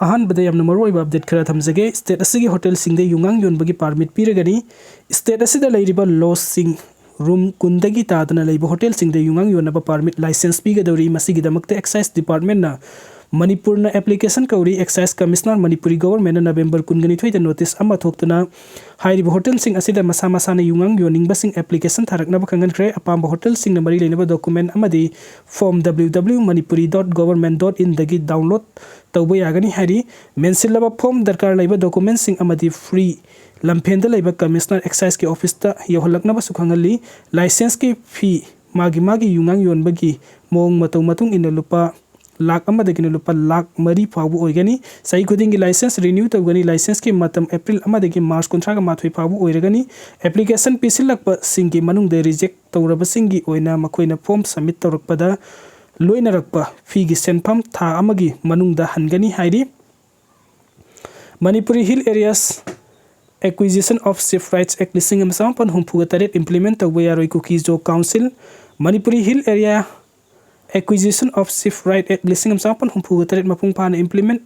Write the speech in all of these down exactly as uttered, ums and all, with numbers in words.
ꯑꯍꯥꯟꯕꯗ ꯌꯥꯝꯅ ꯃꯔꯨꯑꯣꯏꯕ ꯑꯞꯗꯦꯠ ꯈꯔ ꯊꯝꯖꯒꯦ꯫ ꯁ꯭ꯇꯦꯠ ꯑꯁꯤꯒꯤ ꯍꯣꯇꯦꯜꯁꯤꯡꯗ ꯌꯨꯉꯥꯡ ꯌꯣꯟꯕꯒꯤ ꯄꯥꯔꯃꯤꯠ ꯄꯤꯔꯒꯅꯤ꯫ ꯁ꯭ꯇꯦꯠ ꯑꯁꯤꯗ ꯂꯩꯔꯤꯕ ꯂꯣꯖꯁꯤꯡ, ꯔꯨꯝ ꯀꯨꯟꯗꯒꯤ ꯇꯥꯗꯅ ꯂꯩꯕ ꯍꯣꯇꯦꯜꯁꯤꯡꯗ ꯌꯨꯉꯥꯡ ꯌꯣꯟꯅꯕ ꯄꯥꯔꯃꯤꯠ ꯂꯥꯏꯁꯦꯟꯁ ꯄꯤꯒꯗꯧꯔꯤ꯫ ꯃꯁꯤꯒꯤꯗꯃꯛꯇ ꯑꯦꯛꯁꯥꯏꯁ ꯗꯤꯄꯥꯔꯠꯃꯦꯟꯅ ꯃꯅꯤꯄꯨꯔꯅ ꯑꯦꯄ꯭ꯂꯤꯀꯦꯁꯟ ꯀꯧꯔꯤ꯫ ꯑꯦꯛꯁꯥꯏꯁ ꯀꯃꯤꯁꯅꯔ ꯃꯅꯤꯄꯨꯔꯤ ꯒꯣꯚꯔꯟꯃꯦꯟꯠꯅ ꯅꯕꯦꯝꯕꯔ ꯀꯨꯟꯒ ꯅꯤꯊꯣꯏꯗ ꯅꯣꯇꯤꯁ ꯑꯃ ꯊꯣꯛꯇꯨꯅ ꯍꯥꯏꯔꯤꯕ ꯍꯣꯇꯦꯜꯁꯤꯡ ꯑꯁꯤꯗ ꯃꯁꯥ ꯃꯁꯥꯅ ꯌꯨꯉꯥꯡ ꯌꯣꯟꯅꯤꯡꯕꯁꯤꯡ ꯑꯦꯄ꯭ꯂꯤꯀꯦꯁꯟ ꯊꯥꯔꯛꯅꯕ ꯈꯪꯍꯟꯈ꯭ꯔꯦ꯫ ꯑꯄꯥꯝꯕ ꯍꯣꯇꯦꯜꯁꯤꯡꯅ ꯃꯔꯤ ꯂꯩꯅꯕ ꯗꯣꯀꯨꯃꯦꯟ ꯑꯃꯗꯤ form www manipuri dot government dot in ꯗꯒꯤ ꯗꯥꯎꯟꯂꯣꯗ ꯇꯧꯕ ꯌꯥꯒꯅꯤ ꯍꯥꯏꯔꯤ꯫ ꯃꯦꯟꯁꯤꯜꯂꯕ ꯐꯣꯔꯝ, ꯗꯔꯀꯥꯔ ꯂꯩꯕ ꯗꯣꯀꯨꯃꯦꯟꯁꯤꯡ ꯑꯃꯗꯤ ꯐ꯭ꯔꯤ ꯂꯝꯐꯦꯟꯗ ꯂꯩꯕ ꯀꯃꯤꯁꯅꯔ ꯑꯦꯛꯁꯥꯏꯁꯀꯤ ꯑꯣꯐꯤꯁꯇ ꯌꯧꯍꯜꯂꯛꯅꯕꯁꯨ ꯈꯪꯍꯜꯂꯤ꯫ ꯂꯥꯏꯁꯦꯟꯁꯀꯤ ꯐꯤ, ꯃꯥꯒꯤ ꯃꯥꯒꯤ ꯌꯨꯉꯥꯡ ꯌꯣꯟꯕꯒꯤ ꯃꯑꯣꯡ ꯃꯇꯧ ꯃꯇꯨꯡ ꯏꯟꯅ ꯂꯨꯄꯥ ꯂꯥꯈ ꯑꯃꯗꯒꯤꯅ ꯂꯨꯄꯥ ꯂꯥꯈ ꯃꯔꯤ ꯐꯥꯎꯕ ꯑꯣꯏꯒꯅꯤ꯫ ꯆꯍꯤ ꯈꯨꯗꯤꯡꯒꯤ ꯂꯥꯏꯁꯦꯟꯁ ꯔꯤꯅ꯭ꯌꯨ ꯇꯧꯒꯅꯤ꯫ ꯂꯥꯏꯁꯦꯟꯁꯀꯤ ꯃꯇꯝ ꯑꯦꯄ꯭ꯔꯤꯜ ꯑꯃꯗꯒꯤ ꯃꯥꯔꯆ ꯀꯨꯟꯊ꯭ꯔꯥꯒ ꯃꯥꯊꯣꯏ ꯐꯥꯎꯕ ꯑꯣꯏꯔꯒꯅꯤ꯫ ꯑꯦꯄ꯭ꯂꯤꯀꯦꯁꯟ ꯄꯤꯁꯤꯜꯂꯛꯄꯁꯤꯡꯒꯤ ꯃꯅꯨꯡꯗ ꯔꯤꯖꯦꯛ ꯇꯧꯔꯕꯁꯤꯡꯒꯤ ꯑꯣꯏꯅ ꯃꯈꯣꯏꯅ ꯐꯣꯔꯝ ꯁꯕꯃꯤꯠ ꯇꯧꯔꯛꯄꯗ ꯂꯣꯏꯅꯔꯛꯄ ꯐꯤꯒꯤ ꯁꯦꯟꯐꯝ ꯊꯥ ꯑꯃꯒꯤ ꯃꯅꯨꯡꯗ ꯍꯟꯒꯅꯤ ꯍꯥꯏꯔꯤ꯫ Manipuri hill areas acquisition of chief rights act ꯂꯤꯁꯤꯡ ꯑꯃ ꯆꯃꯥꯄꯟ ꯍꯨꯝꯐꯨꯒ ꯇꯔꯦꯠ ꯏꯝꯄ꯭ꯂꯤꯃꯦꯟ ꯇꯧꯕ ꯌꯥꯔꯣꯏ꯫ Kuki Zo council, Manipuri hill area acquisition of chief right act ꯂꯤꯁꯤꯡ ꯑꯃ ꯆꯃꯥꯄꯟ ꯍꯨꯝꯐꯨꯒ ꯇꯔꯦꯠ ꯃꯄꯨꯡ ꯐꯥꯅ ꯏꯝꯄ꯭ꯂꯤꯃꯦꯟ,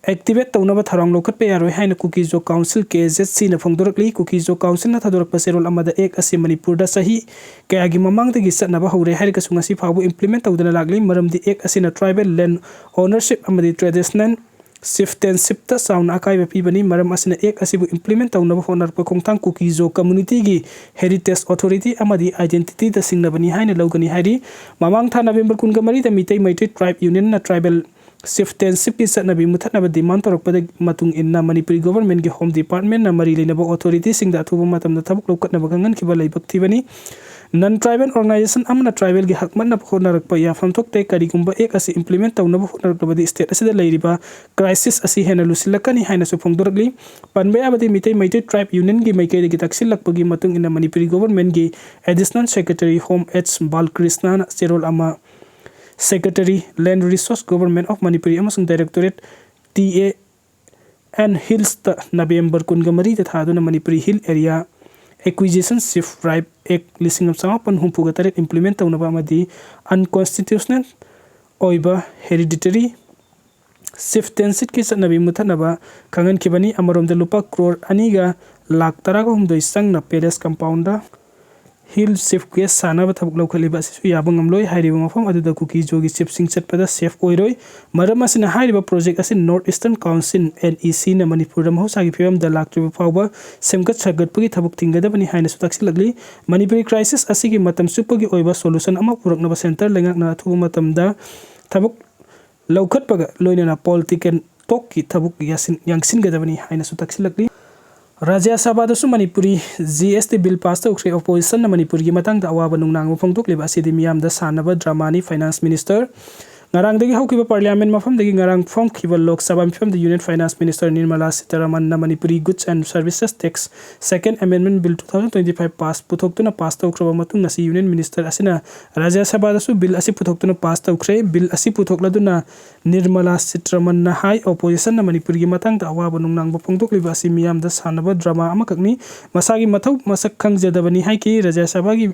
ꯑꯦꯛꯇꯤꯚꯦꯠ ꯇꯧꯅꯕ ꯊꯧꯔꯥꯡ ꯂꯧꯈꯠꯄ ꯌꯥꯔꯣꯏ ꯍꯥꯏꯅ ꯀꯨꯀꯤ ꯖꯣ ꯀꯥꯎꯟꯁꯤꯜ, ꯀꯦ ꯖꯦꯠ ꯁꯤꯅ ꯐꯣꯡꯗꯣꯔꯛꯂꯤ꯫ ꯀꯨꯀꯤ ꯖꯣ ꯀꯥꯎꯟꯁꯤꯜꯅ ꯊꯥꯗꯣꯔꯛꯄ ꯆꯦꯔꯣꯜ ꯑꯃꯗ ꯑꯦꯛ ꯑꯁꯤ ꯃꯅꯤꯄꯨꯔꯗ ꯆꯍꯤ ꯀꯌꯥꯒꯤ ꯃꯃꯥꯡꯗꯒꯤ ꯆꯠꯅꯕ ꯍꯧꯔꯦ ꯍꯥꯏꯔꯒꯁꯨ ꯉꯁꯤ ꯐꯥꯎꯕ ꯏꯝꯄ꯭ꯂꯤꯃꯦꯟ ꯇꯧꯗꯅ ꯂꯥꯛꯂꯤ꯫ ꯃꯔꯝꯗꯤ ꯑꯦꯛ ꯑꯁꯤꯅ ꯇ꯭ꯔꯥꯏꯕꯦꯜ ꯂꯦꯟ ꯑꯣꯅꯔꯁꯤꯞ ꯑꯃꯗꯤ ꯇ꯭ꯔꯦꯗꯤꯁꯅꯦꯜ ꯆꯤꯐꯇꯦꯟꯁꯤꯞꯇ ꯆꯥꯎꯅ ꯑꯀꯥꯏꯕ ꯄꯤꯕꯅꯤ꯫ ꯃꯔꯝ ꯑꯁꯤꯅ ꯑꯦꯛ ꯑꯁꯤꯕꯨ ꯏꯝꯄ꯭ꯂꯤꯃꯦꯟ ꯇꯧꯅꯕ ꯍꯣꯠꯅꯔꯛꯄ ꯈꯣꯡꯊꯥꯡ ꯀꯨꯀꯤ ꯖꯣ ꯀꯝꯃꯨꯅꯤꯇꯤꯒꯤ ꯍꯦꯔꯤꯇꯦꯖ ꯑꯣꯊꯣꯔꯤꯇꯤ ꯑꯃꯗꯤ ꯑꯥꯏꯗꯦꯟꯇꯤꯇꯤꯗ ꯁꯤꯡꯅꯕꯅꯤ ꯍꯥꯏꯅ ꯂꯧꯒꯅꯤ ꯍꯥꯏꯔꯤ꯫ ꯃꯃꯥꯡ ꯊꯥ ꯅꯕꯦꯝꯕꯔ ꯀꯨꯟꯒ ꯃꯔꯤꯗ ꯃꯤꯇꯩ ꯃꯩꯇꯩ ꯇ꯭ꯔꯥꯏꯕ ꯌꯨꯅꯤꯌꯟꯅ ꯇ꯭ꯔꯥꯏꯕꯦꯜ ꯆꯤꯐꯇꯦꯟꯁꯤꯞꯀꯤ ꯆꯠꯅꯕꯤ ꯃꯨꯊꯠꯅꯕ ꯗꯤꯃꯥꯟ ꯇꯧꯔꯛꯄꯗ ꯃꯇꯨꯡ ꯏꯟꯅ ꯃꯅꯤꯄꯨꯔꯤ ꯒꯣꯚꯔꯟꯃꯦꯟꯠꯀꯤ ꯍꯣꯝ ꯗꯤꯄꯥꯔꯠꯃꯦꯟꯠꯅ ꯃꯔꯤ ꯂꯩꯅꯕ ꯑꯣꯊꯣꯔꯤꯇꯤꯁꯤꯡꯗ ꯑꯊꯨꯕ ꯃꯇꯝꯗ ꯊꯕꯛ ꯂꯧꯈꯠꯅꯕ ꯈꯪꯍꯟꯈꯤꯕ ꯂꯥꯏꯕꯛ ꯊꯤꯕꯅꯤ꯫ ꯅꯟ ꯇ꯭ꯔꯥꯏꯕꯦꯜ ꯑꯣꯔꯒꯅꯥꯏꯖꯦꯁꯟ ꯑꯃꯅ ꯇ꯭ꯔꯥꯏꯕꯦꯜꯒꯤ ꯍꯛ ꯃꯠꯅꯕ ꯍꯣꯠꯅꯔꯛꯄ ꯌꯥꯐꯝ ꯊꯣꯛꯇꯦ꯫ ꯀꯔꯤꯒꯨꯝꯕ ꯑꯦꯛ ꯑꯁꯤ ꯏꯝꯄ꯭ꯂꯤꯃꯦꯟꯠ ꯇꯧꯅꯕ ꯍꯣꯠꯅꯔꯛꯂꯕꯗꯤ ꯁ꯭ꯇꯦꯠ ꯑꯁꯤꯗ ꯂꯩꯔꯤꯕ ꯀ꯭ꯔꯥꯏꯁꯤꯁ ꯑꯁꯤ ꯍꯦꯟꯅ ꯂꯨꯁꯤꯜꯂꯛꯀꯅꯤ ꯍꯥꯏꯅꯁꯨ ꯐꯣꯡꯗꯣꯔꯛꯂꯤ꯫ ꯄꯟꯕ ꯌꯥꯕꯗꯤ ꯃꯤꯇꯩ ꯃꯩꯇꯩ ꯇ꯭ꯔꯥꯏꯕ ꯌꯨꯅꯤꯌꯟꯒꯤ ꯃꯥꯏꯀꯩꯗꯒꯤ ꯇꯛꯁꯤꯜꯂꯛꯄꯒꯤ ꯃꯇꯨꯡ ꯏꯟꯅ ꯃꯅꯤꯄꯨꯔꯤ ꯒꯣꯚꯔꯟꯃꯦꯟꯠꯀꯤ ꯑꯦꯗꯤꯁꯅꯦꯜ ꯁꯦꯀ꯭ꯔꯦꯇꯔꯤ ꯍꯣꯝ ꯑꯦꯆ ꯕꯥꯂꯀ꯭ꯔꯤꯁꯅꯅ ꯆꯦꯔꯣꯜ ꯑꯃ secretary, land resources, government of Manipuri ꯑꯃꯁꯨꯡ ꯗꯥꯏꯔꯦꯛꯇꯣꯔꯦꯠ, ꯇꯤ ꯑꯦ ꯑꯦꯟ ꯍꯤꯜꯁꯇ ꯅꯕꯦꯝꯕꯔ ꯀꯨꯟꯒ ꯃꯔꯤꯗ ꯊꯥꯗꯨꯅ Manipuri hill area acquisition chief right act ꯂꯤꯁꯤꯡ ꯑꯃ ꯆꯃꯥꯄꯟ ꯍꯨꯝꯐꯨꯒ ꯇꯔꯦꯠ ꯏꯝꯄ꯭ꯂꯤꯃꯦꯟꯠ ꯇꯧꯅꯕ ꯑꯃꯗꯤ ꯑꯟꯀꯣꯟꯁꯇꯤꯇ꯭ꯌꯨꯁꯅꯦꯜ ꯑꯣꯏꯕ ꯍꯦꯔꯤꯗꯤꯇꯔꯤ ꯆꯤꯐꯇꯦꯟꯁꯤꯞꯀꯤ ꯆꯠꯅꯕꯤ ꯃꯨꯊꯠꯅꯕ ꯈꯪꯍꯟꯈꯤꯕꯅꯤ꯫ ꯑꯃꯔꯣꯝꯗ ꯂꯨꯄꯥ ꯀ꯭ꯔꯣꯔ ꯑꯅꯤꯒ ꯂꯥꯛ ꯇꯔꯥꯒ ꯍꯨꯝꯗꯣꯏ ꯆꯪꯅ palace compound hill chief guest ꯁꯥꯅꯕ ꯊꯕꯛ ꯂꯧꯈꯠꯂꯤꯕ ꯑꯁꯤꯁꯨ ꯌꯥꯕ ꯉꯝꯂꯣꯏ꯫ ꯍꯥꯏꯔꯤꯕ ꯃꯐꯝ ꯑꯗꯨꯗ ꯀꯨꯀꯤ ꯖꯣꯒꯤ ꯆꯤꯐꯁꯤꯡ ꯆꯠꯄꯗ ꯁꯦꯐ ꯑꯣꯏꯔꯣꯏ꯫ ꯃꯔꯝ ꯑꯁꯤꯅ ꯍꯥꯏꯔꯤꯕ ꯄ꯭ꯔꯣꯖꯦꯛ ꯑꯁꯤ ꯅꯣꯔꯠ ꯏꯁꯇꯔꯟ ꯀꯥꯎꯟꯁꯤꯜ, NECꯅ ꯃꯅꯤꯄꯨꯔꯗ ꯃꯍꯧꯁꯥꯒꯤ ꯐꯤꯕꯝꯗ ꯂꯥꯛꯇ꯭ꯔꯤꯕ ꯐꯥꯎꯕ ꯁꯦꯝꯒꯠ ꯁꯥꯒꯠꯄꯒꯤ ꯊꯕꯛ ꯊꯤꯡꯒꯗꯕꯅꯤ ꯍꯥꯏꯅꯁꯨ ꯇꯥꯛꯁꯤꯜꯂꯛꯂꯤ꯫ ꯃꯅꯤꯄꯨꯔꯤ ꯀ꯭ꯔꯥꯏꯁꯤꯁ ꯑꯁꯤꯒꯤ ꯃꯇꯝ ꯆꯨꯞꯄꯒꯤ ꯑꯣꯏꯕ ꯁꯣꯂꯨꯁꯟ ꯑꯃ ꯄꯨꯔꯛꯅꯕ ꯁꯦꯟꯇꯔ ꯂꯩꯉꯥꯛꯅ ꯑꯊꯨꯕ ꯃꯇꯝꯗ ꯊꯕꯛ ꯂꯧꯈꯠꯄꯒ ꯂꯣꯏꯅꯅ ꯄꯣꯂꯤꯇꯤꯀꯦꯜ ꯇꯣꯛꯀꯤ ꯊꯕꯛ ꯌꯥꯁꯤꯟ-, ꯌꯥꯡꯁꯤꯟꯒꯗꯕꯅꯤ ꯍꯥꯏꯅꯁꯨ ꯇꯥꯛꯁꯤꯜꯂꯛꯂꯤ꯫ ꯔꯥꯖ꯭ꯌ ꯁꯚꯥꯗꯁꯨ ꯃꯅꯤꯄꯨꯔꯤ GST ꯕꯤꯜ ꯄꯥꯁ ꯇꯧꯈ꯭ꯔꯦ꯫ ꯑꯣꯄꯣꯖꯤꯁꯟꯅ ꯃꯅꯤꯄꯨꯔꯒꯤ ꯃꯇꯥꯡꯗ ꯑꯋꯥꯕ ꯅꯨꯡꯅꯥꯡꯕ ꯐꯣꯡꯗꯣꯛꯂꯤꯕ ꯑꯁꯤꯗꯤ ꯃꯤꯌꯥꯝꯗ ꯁꯥꯟꯅꯕ ꯗ꯭ꯔꯃꯥꯅꯤ꯫ ꯐꯥꯏꯅꯥꯟꯁ ꯃꯤꯅꯤꯁꯇꯔ ꯉꯔꯥꯡꯗꯒꯤ ꯍꯧꯈꯤꯕ ꯄꯥꯔꯂꯤꯌꯥꯃꯦꯟ ꯃꯐꯝꯗꯒꯤ ꯉꯔꯥꯡ ꯐꯝꯈꯤꯕ ꯂꯣꯛ ꯁꯚꯥ ꯃꯤꯐꯝꯗ ꯌꯨꯅꯤꯌꯟ ꯐꯥꯏꯅꯥꯟꯁ ꯃꯤꯅꯤꯁꯇꯔ ꯅꯤꯔꯃꯂꯥ ꯁꯤꯇꯥꯔꯥꯃꯟꯅ Manipuri goods and services tax second ꯑꯦꯃꯦꯟꯃꯦꯟ bill two thousand twenty five pass ꯄꯨꯊꯣꯛꯇꯨꯅ ꯄꯥꯁ ꯇꯧꯈ꯭ꯔꯕ ꯃꯇꯨꯡ ꯉꯁꯤ ꯌꯨꯅꯤꯌꯟ ꯃꯤꯅꯤꯁꯇꯔ ꯑꯁꯤꯅ ꯔꯥꯖ꯭ꯌ ꯁꯚꯥꯗꯁꯨ ꯕꯤꯜ ꯑꯁꯤ ꯄꯨꯊꯣꯛꯇꯨꯅ ꯄꯥꯁ ꯇꯧꯈ꯭ꯔꯦ꯫ ꯕꯤꯜ ꯑꯁꯤ ꯄꯨꯊꯣꯛꯂꯗꯨꯅ ꯅꯤꯔꯃꯂꯥ ꯁꯤꯇꯥꯔꯥꯃꯟꯅ ꯍꯥꯏ, ꯑꯣꯄꯣꯖꯤꯁꯟꯅ ꯃꯅꯤꯄꯨꯔꯒꯤ ꯃꯇꯥꯡꯗ ꯑꯋꯥꯕ ꯅꯨꯡꯅꯥꯡꯕ ꯐꯣꯡꯗꯣꯛꯂꯤꯕ ꯑꯁꯤ ꯃꯤꯌꯥꯝꯗ ꯁꯥꯟꯅꯕ ꯗ꯭ꯔꯃꯥ ꯑꯃꯈꯛꯅꯤ꯫ ꯃꯁꯥꯒꯤ ꯃꯊꯧ ꯃꯁꯛ ꯈꯪꯖꯗꯕꯅꯤ ꯍꯥꯏꯈꯤ꯫ ꯔꯥꯖ꯭ꯌ ꯁꯚꯥꯒꯤ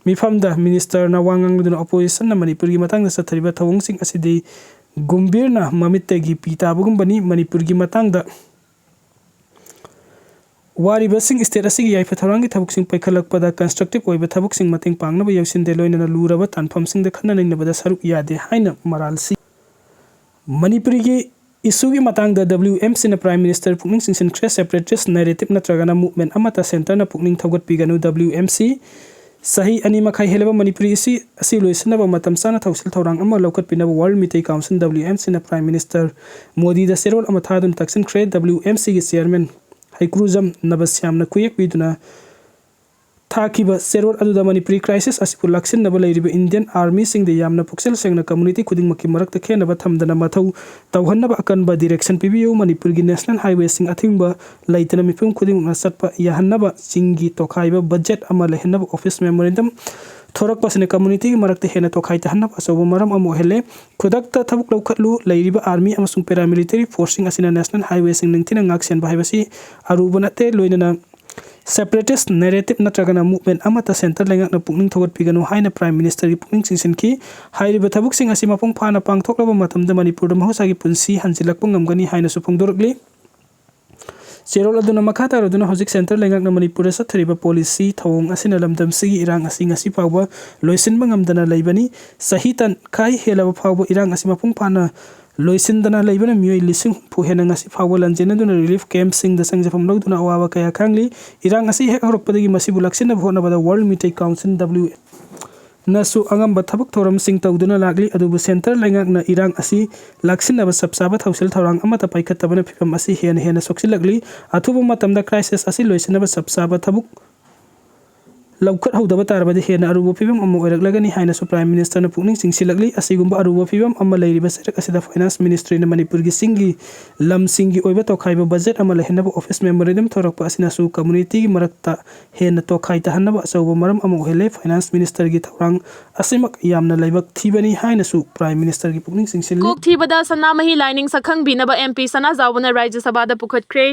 ꯃꯤꯐꯝꯗ ꯃꯤꯅꯤꯁꯇꯔꯅ ꯋꯥ ꯉꯥꯡꯂꯗꯨꯅ ꯑꯣꯄꯣꯖꯤꯁꯟꯅ ꯃꯅꯤꯄꯨꯔꯒꯤ ꯃꯇꯥꯡꯗ ꯆꯠꯊꯔꯤꯕ ꯊꯧꯑꯣꯡꯁꯤꯡ ꯑꯁꯤꯗꯤ ꯒꯨꯝꯚꯤꯔꯅ ꯃꯃꯤꯠꯇꯒꯤ ꯄꯤ ꯇꯥꯕꯒꯨꯝꯕꯅꯤ꯫ ꯃꯅꯤꯄꯨꯔꯒꯤ ꯃꯇꯥꯡꯗ ꯋꯥꯔꯤꯕꯁꯤꯡ ꯁ꯭ꯇꯦꯠ ꯑꯁꯤꯒꯤ ꯌꯥꯏꯐ ꯊꯧꯔꯥꯡꯒꯤ ꯊꯕꯛꯁꯤꯡ ꯄꯥꯏꯈꯠꯂꯛꯄꯗ ꯀꯟꯁꯇ꯭ꯔꯛꯇꯤꯚ ꯑꯣꯏꯕ ꯊꯕꯛꯁꯤꯡ ꯃꯇꯦꯡ ꯄꯥꯡꯅꯕ ꯌꯥꯎꯁꯤꯟꯗꯦ, ꯂꯣꯏꯅꯅ ꯂꯨꯔꯕ ꯇꯥꯟꯐꯝꯁꯤꯡꯗ ꯈꯟꯅ ꯅꯩꯅꯕꯗ ꯁꯔꯨꯛ ꯌꯥꯗꯦ ꯍꯥꯏꯅ ꯃꯔꯥꯜ ꯁꯤ꯫ ꯃꯅꯤꯄꯨꯔꯤꯒꯤ ꯏꯁꯨꯒꯤ ꯃꯇꯥꯡꯗ WMCꯅ ꯄ꯭ꯔꯥꯏꯝ ꯃꯤꯅꯤꯁꯇꯔ ꯄꯨꯛꯅꯤꯡ ꯆꯤꯡꯁꯤꯟꯈ꯭ꯔꯦ꯫ ꯁꯦꯄꯔꯦꯇꯤꯁ ꯅꯦꯔꯦꯇꯤꯚ ꯅꯠꯇ꯭ꯔꯒꯅ ꯃꯨꯚꯃꯦꯟꯠ ꯑꯃꯠꯇ ꯁꯦꯟꯇꯔꯅ ꯄꯨꯛꯅꯤꯡ ꯊꯧꯒꯠꯄꯤꯒꯅꯨ꯫ WMC ꯆꯍꯤ ꯑꯅꯤ ꯃꯈꯥꯏ ꯍꯦꯜꯂꯕ ꯃꯅꯤꯄꯨꯔꯤ ꯏꯁꯨ ꯑꯁꯤ ꯂꯣꯏꯁꯤꯟꯅꯕ ꯃꯇꯝ ꯆꯥꯅ ꯊꯧꯁꯤꯜ ꯊꯧꯔꯥꯡ ꯑꯃ ꯂꯧꯈꯠꯄꯤꯅꯕ ꯋꯥꯔꯜ ꯃꯤꯇꯩ ꯀꯥꯎꯟꯁꯤꯜ, WMCꯅ ꯄ꯭ꯔꯥꯏꯝ ꯃꯤꯅꯤꯁꯇꯔ ꯃꯣꯗꯤꯗ ꯆꯦꯔꯣꯜ ꯑꯃ ꯊꯥꯗꯨꯅ ꯇꯛꯁꯤꯟꯈ꯭ꯔꯦ꯫ WMCꯒꯤ ꯆꯤꯌꯔꯃꯦꯟ ꯍꯩꯀ꯭ꯔꯨꯖꯝ ꯅꯕꯁ꯭ꯌꯥꯝꯅ ꯈꯨꯌꯦꯛ ꯄꯤꯗꯨꯅ ꯊꯥꯈꯤꯕ ꯆꯦꯔꯣꯜ ꯑꯗꯨꯗ ꯃꯅꯤꯄꯨꯔꯤ ꯀ꯭ꯔꯥꯏꯁꯤꯁ ꯑꯁꯤꯕꯨ ꯂꯥꯛꯁꯤꯟꯅꯕ ꯂꯩꯔꯤꯕ ꯏꯟꯗꯤꯌꯟ ꯑꯥꯔꯃꯤꯁꯤꯡꯗ ꯌꯥꯝꯅ ꯄꯨꯛꯆꯦꯜ ꯁꯦꯡꯅ ꯀꯝꯃꯨꯅꯤꯇꯤ ꯈꯨꯗꯤꯡꯃꯛꯀꯤ ꯃꯔꯛꯇ ꯈꯦꯠꯅꯕ ꯊꯝꯗꯅ ꯃꯊꯧ ꯇꯧꯍꯟꯅꯕ ꯑꯀꯟꯕ ꯗꯤꯔꯦꯛꯁꯟ ꯄꯤꯕꯤꯌꯨ꯫ ꯃꯅꯤꯄꯨꯔꯒꯤ ꯅꯦꯁꯅꯦꯜ ꯍꯥꯏꯋꯦꯁꯤꯡ ꯑꯊꯤꯡꯕ ꯂꯩꯇꯅ ꯃꯤꯄꯨꯝ ꯈꯨꯗꯤꯡꯃꯛꯅ ꯆꯠꯄ ꯌꯥꯍꯟꯅꯕ ꯆꯤꯡꯒꯤ ꯇꯣꯈꯥꯏꯕ ꯕꯖꯦꯠ ꯑꯃ ꯂꯩꯍꯟꯅꯕ ꯑꯣꯐꯤꯁ ꯃꯦꯃꯣꯔꯦꯟꯗꯝ ꯊꯣꯔꯛꯄꯁꯤꯅ ꯀꯝꯃꯨꯅꯤꯇꯤꯒꯤ ꯃꯔꯛꯇ ꯍꯦꯟꯅ ꯇꯣꯈꯥꯏ ꯇꯥꯍꯟꯅꯕ ꯑꯆꯧꯕ ꯃꯔꯝ ꯑꯃ ꯑꯣꯏꯍꯜꯂꯦ꯫ ꯈꯨꯗꯛꯇ ꯊꯕꯛ ꯂꯧꯈꯠꯂꯨ꯫ ꯂꯩꯔꯤꯕ ꯑꯥꯔꯃꯤ ꯑꯃꯁꯨꯡ ꯄꯦꯔꯥꯃꯤꯂꯤꯇꯔꯤ ꯐꯣꯔꯁꯁꯤꯡ ꯑꯁꯤꯅ ꯅꯦꯁꯅꯦꯜ ꯍꯥꯏꯋꯦꯁꯤꯡ ꯅꯤꯡꯊꯤꯅ ꯉꯥꯛꯁꯦꯟꯕ ꯍꯥꯏꯕꯁꯤ ꯑꯔꯨꯕ ꯅꯠꯇꯦ꯫ ꯂꯣꯏꯅꯅ separatist narrative ꯅꯠꯇ꯭ꯔꯒꯅ movement ꯑꯃꯠꯇ centre ꯂꯩꯉꯥꯛꯅ ꯄꯨꯛꯅꯤꯡ ꯊꯧꯒꯠꯄꯤꯒꯅꯨ ꯍꯥꯏꯅ Prime Ministerꯒꯤ ꯄꯨꯛꯅꯤꯡ ꯆꯤꯡꯁꯤꯟꯈꯤ꯫ ꯍꯥꯏꯔꯤꯕ ꯊꯕꯛꯁꯤꯡ ꯑꯁꯤ ꯃꯄꯨꯡ ꯐꯥꯅ ꯄꯥꯡꯊꯣꯛꯂꯕ ꯃꯇꯝꯗ ꯃꯅꯤꯄꯨꯔꯗ ꯃꯍꯧꯁꯥꯒꯤ ꯄꯨꯟꯁꯤ ꯍꯟꯖꯤꯜꯂꯛꯄ ꯉꯝꯒꯅꯤ ꯍꯥꯏꯅꯁꯨ ꯐꯣꯡꯗꯣꯔꯛꯂꯤ꯫ ꯆꯦꯔꯣꯜ ꯑꯗꯨꯅ ꯃꯈꯥ ꯇꯥꯔꯗꯨꯅ ꯍꯧꯖꯤꯛ centre ꯂꯩꯉꯥꯛꯅ ꯃꯅꯤꯄꯨꯔꯗ ꯆꯠꯊꯔꯤꯕ policy ꯊꯧꯑꯣꯡ ꯑꯁꯤꯅ ꯂꯝꯗꯝꯁꯤꯒꯤ ꯏꯔꯥꯡ ꯑꯁꯤ ꯉꯁꯤ ꯐꯥꯎꯕ ꯂꯣꯏꯁꯤꯟꯕ ꯉꯝꯗꯅ ꯂꯩꯕꯅꯤ꯫ ꯆꯍꯤ ꯇꯪꯈꯥꯏ ꯍꯦꯜꯂꯕ ꯐꯥꯎꯕ ꯏꯔꯥꯡ ꯑꯁꯤ ꯃꯄꯨꯡ ꯐꯥꯅ ꯂꯣꯏꯁꯤꯟꯗꯅ ꯂꯩꯕꯅ ꯃꯤꯑꯣꯏ ꯂꯤꯁꯤꯡ ꯍꯨꯝꯐꯨ ꯍꯦꯟꯅ ꯉꯁꯤ ꯐꯥꯎꯕ ꯂꯥꯟꯖꯦꯟꯅꯗꯨꯅ relief campꯁꯤꯡꯗ ꯆꯪꯖꯐꯝ ꯂꯧꯗꯨꯅ ꯑꯋꯥꯕ ꯀꯌꯥ ꯈꯥꯡꯂꯤ꯫ ꯏꯔꯥꯡ ꯑꯁꯤ ꯍꯦꯛ ꯍꯧꯔꯛꯄꯗꯒꯤ ꯃꯁꯤꯕꯨ ꯂꯥꯛꯁꯤꯟꯅꯕ ꯍꯣꯠꯅꯕꯗ World Meitei Council W ꯅꯁꯨ ꯑꯉꯝꯕ ꯊꯕꯛ ꯊꯧꯔꯝꯁꯤꯡ ꯇꯧꯗꯨꯅ ꯂꯥꯛꯂꯤ꯫ ꯑꯗꯨꯕꯨ centre ꯂꯩꯉꯥꯛꯅ ꯏꯔꯥꯡ ꯑꯁꯤ ꯂꯥꯛꯁꯤꯟꯅꯕ ꯆꯞ ꯆꯥꯕ ꯊꯧꯁꯤꯜ ꯊꯧꯔꯥꯡ ꯑꯃꯠꯇ ꯄꯥꯏꯈꯠꯇꯕꯅ ꯐꯤꯚꯝ ꯑꯁꯤ ꯍꯦꯟꯅ ꯍꯦꯟꯅ ꯁꯣꯛꯆꯤꯜꯂꯛꯂꯤ꯫ ꯑꯊꯨꯕ ꯃꯇꯝꯗ crisis ꯑꯁꯤ ꯂꯣꯏꯁꯤꯟꯅꯕ ꯆꯞ ꯆꯥꯕ ꯊꯕꯛ ꯂꯧꯈꯠꯍꯧꯗꯕ ꯇꯥꯔꯕꯗꯤ ꯍꯦꯟꯅ ꯑꯔꯨꯕ ꯐꯤꯚꯝ ꯑꯃ ꯑꯣꯏꯔꯛꯂꯒꯅꯤ ꯍꯥꯏꯅꯁꯨ Prime Ministerꯅ ꯄꯨꯛꯅꯤꯡ ꯆꯤꯡꯁꯤꯜꯂꯛꯂꯤ꯫ ꯑꯁꯤꯒꯨꯝꯕ ꯑꯔꯨꯕ ꯐꯤꯚꯝ ꯑꯃ ꯂꯩꯔꯤꯕ ꯆꯩꯔꯛ ꯑꯁꯤꯗ Finance Ministryꯅ ꯃꯅꯤꯄꯨꯔꯒꯤ ꯆꯤꯡꯒꯤ ꯂꯝꯁꯤꯡꯒꯤ ꯑꯣꯏꯕ ꯇꯣꯈꯥꯏꯕ budget ꯑꯃ ꯂꯩꯍꯟꯅꯕ office memorandum ꯊꯣꯔꯛꯄ ꯑꯁꯤꯅꯁꯨ communityꯒꯤ ꯃꯔꯛꯇ ꯍꯦꯟꯅ ꯇꯣꯈꯥꯏ ꯇꯥꯍꯟꯅꯕ ꯑꯆꯧꯕ ꯃꯔꯝ ꯑꯃ ꯑꯣꯏꯍꯜꯂꯦ꯫ Finance Ministerꯒꯤ ꯊꯧꯔꯥꯡ ꯑꯁꯤꯃꯛ ꯌꯥꯝꯅ ꯂꯥꯏꯕꯛ ꯊꯤꯕꯅꯤ ꯍꯥꯏꯅꯁꯨ Prime Ministerꯒꯤ ꯄꯨꯛꯅꯤꯡ ꯆꯤꯡꯁꯤꯜꯂꯤ꯫ ꯀꯣꯛ ꯊꯤꯕꯗ ꯁꯅꯥꯃꯍꯤ ꯂꯥꯏꯅꯤꯡ ꯁꯛꯈꯪꯕꯤꯅꯕ MP ꯁꯅꯥꯖꯥꯎꯕꯅ ꯔꯥꯖ꯭ꯌ ꯁꯚꯥꯗ ꯄꯨꯈꯠꯈ꯭ꯔꯦ꯫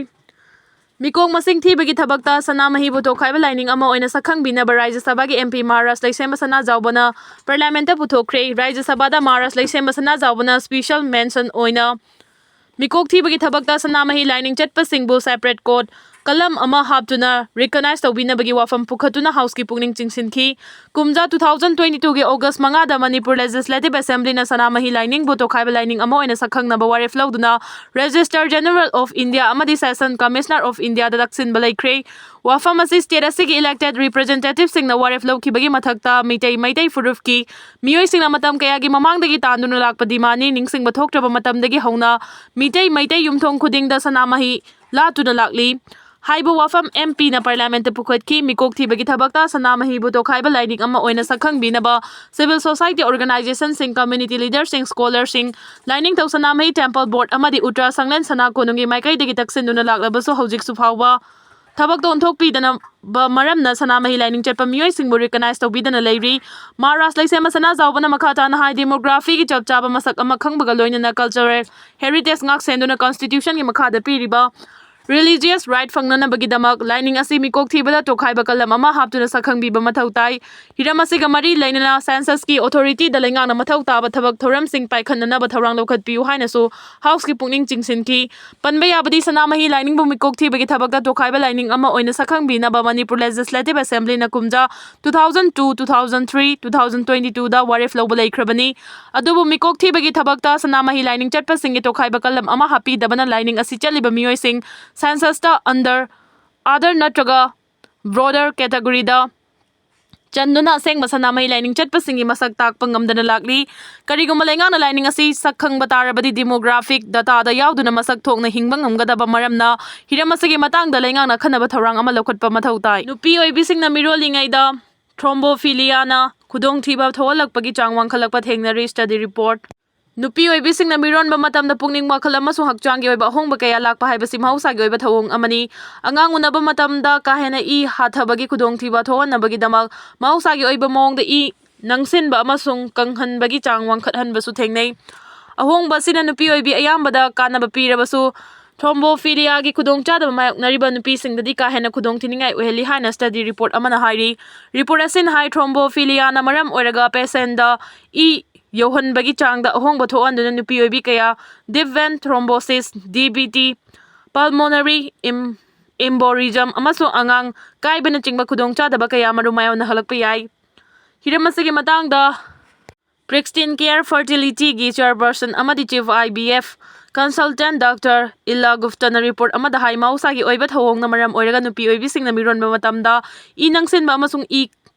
ꯃꯤꯀꯣꯛ ꯃꯁꯤꯡ ꯊꯤꯕꯒꯤ ꯊꯕꯛꯇ ꯁꯅꯥꯃꯍꯤꯕꯨ ꯇꯣꯈꯥꯏꯕ ꯂꯥꯏꯅꯤꯡ ꯑꯃ ꯑꯣꯏꯅ ꯁꯛꯈꯪꯕꯤꯅꯕ ꯔꯥꯖ꯭ꯌ ꯁꯚꯥꯒꯤ MP ꯃꯍꯥꯔꯥꯖ ꯂꯩꯁꯦꯝꯕ ꯁꯅꯥꯖꯥꯎꯕꯅ Parliamentꯇ ꯄꯨꯊꯣꯛꯈ꯭ꯔꯦ꯫ ꯔꯥꯖ꯭ꯌ ꯁꯚꯥꯗ ꯃꯍꯥꯔꯥꯖ ꯂꯩꯁꯦꯝꯕ ꯁꯅꯥꯖꯥꯎꯕꯅ special mention ꯑꯣꯏꯅ ꯃꯤꯀꯣꯛ ꯊꯤꯕꯒꯤ ꯊꯕꯛꯇ ꯁꯅꯥꯃꯍꯤ ꯂꯥꯏꯅꯤꯡ ꯆꯠꯄꯁꯤꯡꯕꯨ separate code ꯀꯂꯝ ꯑꯃ ꯍꯥꯞꯇꯨꯅ recognize ꯇꯧꯕꯤꯅꯕꯒꯤ ꯋꯥꯐꯝ ꯄꯨꯈꯠꯇꯨꯅ Houseꯀꯤ ꯄꯨꯛꯅꯤꯡ ꯆꯤꯡꯁꯤꯟꯈꯤ꯫ ꯀꯨꯝꯖꯥ two thousand twenty twoꯒꯤ August ꯃꯉꯥꯗ ꯃꯅꯤꯄꯨꯔ Legislative Assemblyꯅ ꯁꯅꯥꯃꯍꯤ ꯂꯥꯏꯅꯤꯡꯕꯨ ꯇꯣꯈꯥꯏꯕ ꯂꯥꯏꯅꯤꯡ ꯑꯃ ꯑꯣꯏꯅ ꯁꯛꯈꯪꯅꯕ ꯋꯥꯔꯦꯞ ꯂꯧꯗꯨꯅ Registrar General of India ꯑꯃꯗꯤ Session Commissioner of Indiaꯗ ꯇꯛꯁꯤꯟꯕ ꯂꯩꯈ꯭ꯔꯦ꯫ ꯋꯥꯐꯝ ꯑꯁꯤ state ꯑꯁꯤꯒꯤ elected representativeꯁꯤꯡꯅ ꯋꯥꯔꯦꯞ ꯂꯧꯈꯤꯕꯒꯤ ꯃꯊꯛꯇ ꯃꯤꯇꯩ ꯃꯩꯇꯩ ꯐꯨꯔꯨꯞꯀꯤ ꯃꯤꯑꯣꯏꯁꯤꯡꯅ ꯃꯇꯝ ꯀꯌꯥꯒꯤ ꯃꯃꯥꯡꯗꯒꯤ ꯇꯥꯟꯗꯨꯅ ꯂꯥꯛꯄ demandꯅꯤ꯫ ꯅꯤꯡꯁꯤꯡꯕ ꯊꯣꯛꯇ꯭ꯔꯕ ꯃꯇꯝꯗꯒꯤ ꯍꯧꯅ ꯃꯤꯇꯩ ꯃꯩꯇꯩ ꯌꯨꯝꯊꯣꯡ ꯈꯨꯗꯤꯡꯗ ꯁꯅꯥꯃꯍꯤ ꯂꯥꯠꯇꯨꯅ ꯂꯥꯛꯂꯤ꯫ ꯍꯥꯏꯕ ꯋꯥꯐꯝ MPꯅ Parliamentꯇ ꯄꯨꯈꯠꯈꯤ꯫ ꯃꯤꯀꯣꯛ ꯊꯤꯕꯒꯤ ꯊꯕꯛꯇ ꯁꯅꯥꯃꯍꯤꯕꯨ ꯇꯣꯈꯥꯏꯕ ꯂꯥꯏꯅꯤꯡ ꯑꯃ ꯑꯣꯏꯅ ꯁꯛꯈꯪꯕꯤꯅꯕ civil society organizationꯁꯤꯡ, community leaderꯁꯤꯡ, scholarꯁꯤꯡ, ꯂꯥꯏꯅꯤꯡꯊꯧ ꯁꯅꯥꯃꯍꯤ temple board ꯑꯃꯗꯤ ꯎꯇ꯭ꯔꯥ ꯁꯪꯂꯦꯟ ꯁꯅꯥ ꯀꯣꯅꯨꯡꯒꯤ ꯃꯥꯏꯀꯩꯗꯒꯤ ꯇꯛꯁꯤꯟꯗꯨꯅ ꯂꯥꯛꯂꯕꯁꯨ ꯍꯧꯖꯤꯛꯁꯨ ꯐꯥꯎꯕ ꯊꯕꯛꯇ ꯑꯣꯟꯊꯣꯛꯄꯤꯗꯅꯕ ꯃꯔꯝꯅ ꯁꯅꯥꯃꯍꯤ ꯂꯥꯏꯅꯤꯡ ꯆꯠꯄ ꯃꯤꯑꯣꯏꯁꯤꯡꯕꯨ recognize ꯇꯧꯕꯤꯗꯅ ꯂꯩꯔꯤ꯫ ꯃꯍꯥꯔꯥꯖ ꯂꯩꯁꯦꯝꯕ ꯁꯅꯥꯖꯥꯎꯕꯅ ꯃꯈꯥ ꯇꯥꯅ ꯍꯥꯏ, demographyꯒꯤ ꯆꯞ ꯆꯥꯕ ꯃꯁꯛ ꯑꯃ ꯈꯪꯕꯒ ꯂꯣꯏꯅꯅ cultural heritage ꯉꯥꯛ ꯁꯦꯟꯗꯨꯅ constitutionꯒꯤ ꯃꯈꯥꯗ ꯄꯤꯔꯤꯕ Religious right ꯐꯪꯅꯅꯕꯒꯤꯗꯃꯛ ꯂꯥꯏꯅꯤꯡ ꯑꯁꯤ ꯃꯤꯀꯣꯛ ꯊꯤꯕꯗ ꯇꯣꯈꯥꯏꯕ ꯀꯂꯝ ꯑꯃ ꯍꯥꯞꯇꯨꯅ ꯁꯛꯈꯪꯕꯤꯕ ꯃꯊꯧ ꯇꯥꯏ꯫ ꯍꯤꯔꯝ ꯑꯁꯤꯒ ꯃꯔꯤ ꯂꯩꯅꯅ census ꯀꯤ authority ꯗ ꯂꯩꯉꯥꯛꯅ ꯃꯊꯧ ꯇꯥꯕ ꯊꯕꯛ ꯊꯧꯔꯝꯁꯤꯡ ꯄꯥꯏꯈꯠꯅꯅꯕ ꯊꯧꯔꯥꯡ ꯂꯧꯈꯠꯄꯤꯌꯨ ꯍꯥꯏꯅꯁꯨ House ꯀꯤ ꯄꯨꯛꯅꯤꯡ ꯆꯤꯡꯁꯤꯟꯈꯤ꯫ ꯄꯟꯕ ꯌꯥꯕꯗꯤ ꯁꯅꯥꯃꯍꯤ ꯂꯥꯏꯅꯤꯡꯕꯨ ꯃꯤꯀꯣꯛ ꯊꯤꯕꯒꯤ ꯊꯕꯛꯇ ꯇꯣꯈꯥꯏꯕ ꯂꯥꯏꯅꯤꯡ ꯑꯃ ꯑꯣꯏꯅ ꯁꯛꯈꯪꯕꯤꯅꯕ Manipur Legislative Assembly ꯅ ꯀꯨꯝꯖꯥ two thousand two, two thousand three, two thousand twenty two ꯗ ꯋꯥꯔꯦꯞ ꯂꯧꯕ ꯂꯩꯈ꯭ꯔꯕꯅꯤ꯫ ꯑꯗꯨꯕꯨ ꯃꯤꯀꯣꯛ ꯊꯤꯕꯒꯤ ꯊꯕꯛꯇ ꯁꯅꯥꯃꯍꯤ ꯂꯥꯏꯅꯤꯡ ꯆꯠꯄꯁꯤꯡꯒꯤ ꯇꯣꯈꯥꯏꯕ ꯀꯂꯝ ꯑꯃ ꯍꯥꯞꯄꯤꯗꯕꯅ ꯂꯥꯏꯅꯤꯡ ꯑꯁꯤ ꯆꯠꯂꯤꯕ ꯃꯤꯑꯣꯏꯁꯤꯡ census ꯇ under other ꯅꯠꯇ꯭ꯔꯒ broader category ꯗ ꯆꯟꯗꯨꯅ ꯑꯁꯦꯡꯕ ꯁꯅꯥꯃꯍꯤ ꯂꯥꯏꯅꯤꯡ ꯆꯠꯄꯁꯤꯡꯒꯤ ꯃꯁꯛ ꯇꯥꯛꯄ ꯉꯝꯗꯅ ꯂꯥꯛꯂꯤ꯫ ꯀꯔꯤꯒꯨꯝꯕ ꯂꯩꯉꯥꯛꯅ ꯂꯥꯏꯅꯤꯡ ꯑꯁꯤ ꯁꯛ ꯈꯪꯕ ꯇꯥꯔꯕꯗꯤ demographic data ꯗ ꯌꯥꯎꯗꯨꯅ ꯃꯁꯛ ꯊꯣꯛꯅ ꯍꯤꯡꯕ ꯉꯝꯒꯗꯕ ꯃꯔꯝꯅ ꯍꯤꯔꯝ ꯑꯁꯤꯒꯤ ꯃꯇꯥꯡꯗ ꯂꯩꯉꯥꯛꯅ ꯑꯈꯟꯅꯕ ꯊꯧꯔꯥꯡ ꯑꯃ ꯂꯧꯈꯠꯄ ꯃꯊꯧ ꯇꯥꯏ꯫ ꯅꯨꯄꯤ ꯑꯣꯏꯕꯤꯁꯤꯡꯅ ꯃꯤꯔꯣꯜꯂꯤꯉꯩꯗ thrombophilia ꯅ ꯈꯨꯗꯣꯡꯊꯤꯕ ꯊꯣꯛꯍꯜꯂꯛꯄꯒꯤ ꯆꯥꯡ ꯋꯥꯡꯈꯠꯂꯛꯄ ꯊꯦꯡꯅꯔꯤ꯫ Study report꯫ ꯅꯨꯄꯤ ꯑꯣꯏꯕꯤꯁꯤꯡꯅ ꯃꯤꯔꯣꯟꯕ ꯃꯇꯝꯗ ꯄꯨꯛꯅꯤꯡ ꯋꯥꯈꯜ ꯑꯃꯁꯨꯡ ꯍꯛꯆꯥꯡꯒꯤ ꯑꯣꯏꯕ ꯑꯍꯣꯡꯕ ꯀꯌꯥ ꯂꯥꯛꯄ ꯍꯥꯏꯕꯁꯤ ꯃꯍꯧꯁꯥꯒꯤ ꯑꯣꯏꯕ ꯊꯧꯑꯣꯡ ꯑꯃꯅꯤ꯫ ꯑꯉꯥꯡ ꯎꯅꯕ ꯃꯇꯝꯗ ꯀꯥ ꯍꯦꯟꯅ ꯏ ꯍꯥꯊꯕꯒꯤ ꯈꯨꯗꯣꯡꯊꯤꯕ ꯊꯣꯛꯍꯟꯅꯕꯒꯤꯗꯃꯛ ꯃꯍꯧꯁꯥꯒꯤ ꯑꯣꯏꯕ ꯃꯑꯣꯡꯗ ꯏ ꯅꯪꯁꯤꯟꯕ ꯑꯃꯁꯨꯡ ꯀꯪꯍꯟꯕꯒꯤ ꯆꯥꯡ ꯋꯥꯡꯈꯠꯍꯟꯕꯁꯨ ꯊꯦꯡꯅꯩ꯫ ꯑꯍꯣꯡꯕ ꯑꯁꯤꯅ ꯅꯨꯄꯤ ꯑꯣꯏꯕꯤ ꯑꯌꯥꯝꯕꯗ ꯀꯥꯟꯅꯕ ꯄꯤꯔꯕꯁꯨ thrombophilia ꯒꯤ ꯈꯨꯗꯣꯡꯆꯥꯗꯕ ꯃꯥꯌꯣꯛꯅꯔꯤꯕ ꯅꯨꯄꯤꯁꯤꯡꯗꯗꯤ ꯀꯥ ꯍꯦꯟꯅ ꯈꯨꯗꯣꯡꯊꯤꯅꯤꯡꯉꯥꯏ ꯑꯣꯏꯍꯜꯂꯤ ꯍꯥꯏꯅ study report ꯑꯃꯅ ꯍꯥꯏꯔꯤ꯫ Report ꯑꯁꯤꯅ ꯍꯥꯏ thrombophilia ꯅ ꯃꯔꯝ ꯑꯣꯏꯔꯒ patient ꯗ ꯏ ꯌꯧꯍꯟꯕꯒꯤ ꯆꯥꯡꯗ ꯑꯍꯣꯡꯕ ꯊꯣꯛꯍꯟꯗꯨꯅ ꯅꯨꯄꯤ ꯑꯣꯏꯕꯤ ꯀꯌꯥ deep vein thrombosis, D V T, pulmonary em-, embolism ꯑꯃꯁꯨꯡ ꯑꯉꯥꯡ ꯀꯥꯏꯕꯅꯆꯤꯡꯕ ꯈꯨꯗꯣꯡꯆꯥꯗꯕ ꯀꯌꯥ ꯃꯔꯨꯝ ꯃꯥꯌꯣꯛꯅꯍꯜꯂꯛꯄ ꯌꯥꯏ꯫ ꯍꯤꯔꯝ ꯑꯁꯤꯒꯤ ꯃꯇꯥꯡꯗ Pristine Care Fertility ꯒꯤ chairperson ꯑꯃꯗꯤ chief I V F consultant Doctor Ila Gupta ꯅ report ꯑꯃꯗ ꯍꯥꯏ, ꯃꯍꯧꯁꯥꯒꯤ ꯑꯣꯏꯕ ꯊꯧꯑꯣꯡꯅ ꯃꯔꯝ ꯑꯣꯏꯔꯒ ꯅꯨꯄꯤ ꯑꯣꯏꯕꯤꯁꯤꯡꯅ ꯃꯤꯔꯣꯟꯕ ꯃꯇꯝꯗ ꯏ ꯅꯪꯁꯤꯟꯕ ꯑꯃꯁꯨꯡ ꯏ